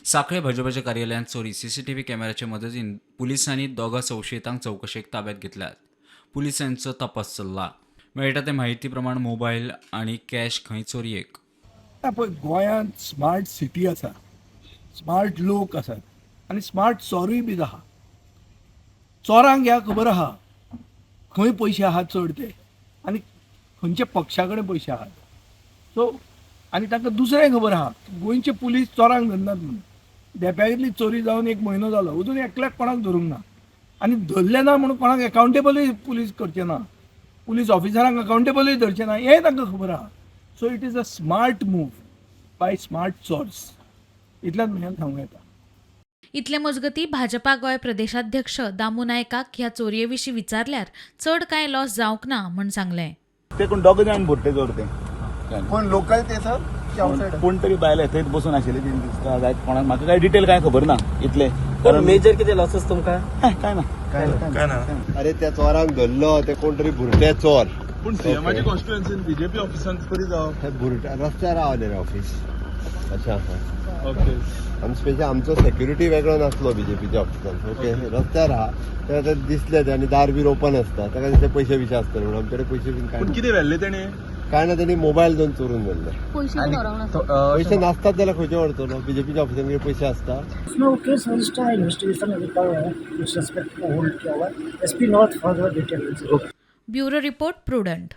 सांखळे भाजपाच्या कार्यालयांत चोरी. सीसीटीव्ही कॅमेऱ्याचे मदतीन पुलिसांनी दोगां संशयितांक चवकशेक ताब्यात घेतल्यात. पुलिसांचो तपास चल्ला. मेळटा ते म्हायती प्रमाण मोबायल आनी कॅश खंय चोरयेक. पळय, गोंयांत स्मार्ट सिटी आसा, स्मार्ट लोक आसात आनी स्मार्ट चोरूय बीन आहा. चोरांक ह्या खबर आहा खंय पयशे आहात चड ते आनी खंयच्या पक्षा कडेन पयशे आहात. सो आनी तांकां दुसरें खबर आहा, गोंयचे पुलीस चोरांक धरनात म्हणून. धेंप्यातली चोरी जावन एक म्हयनो जालो, अजून एकल्याक कोणाक धरूंक ना आनी धरलें ना म्हणून कोणाक एकाउंटेबलूय पुलीस करचे ना, पुलीस ऑफिसरांक अकाउंटेबलूय धरचें ना, हेंय तांकां खबर आहा. So it is a smart move by smart chores, इतल्याच म्हज्यान सांगूं येता. इतले मजगती, भाजपा गोंय प्रदेशाध्यक्ष दामू नायकाक ह्या चोरये विशीं विचारल्यार चड कांय लॉस जावंक ना म्हूण सांगलें. ते कोण दोग जाण भुरटे चोर ते. कोण लोकल ते सर की आउटसायडर? कोण तरी बायले थंयच बसून आशिल्ले तें दिसता जायत कोणाक. म्हाका काय डिटेल काय खबर ना इतले. पण मेजर किती लॉसेस तुमकां? काय ना. काय ना. अरे, त्या चोरांक धरलो. ते कोण तरी भुरटे चोर. पूण सीएमाची कॉन्स्टिट्युएन्सीन बीजेपी ऑफिसान तरी जावप. हे भुरटे रस्त्यार रावले रे, ऑफिस अशें आसा. आमी स्पेशल आमचो सेक्युरिटी वेगळो नासलो बीजेपीच्या ऑफिसान. ओके, रस्त्यार आहा ते आतां दिसले ते आनी दार बीर ओपन आसता. ताका दिसले पयशे बिशे आसतले म्हणून. आमचे कडेन पयशे बीन काय पूण ना. कितें व्हेल्ले तेणे? काय ना, तेणी मोबायल दोन चोरून व्हेल्ले. पयशे नासतात जाल्यार खंयचे व्हरतलो? बीजेपीच्या ऑफिसान कितें पयशे आसता? उसमें वो केस रजिस्टर है, इन्वेस्टिगेशन अभी कर रहे हैं. सस्पेक्ट को होल्ड किया हुआ है. SP north further detail. Bureau report, prudent.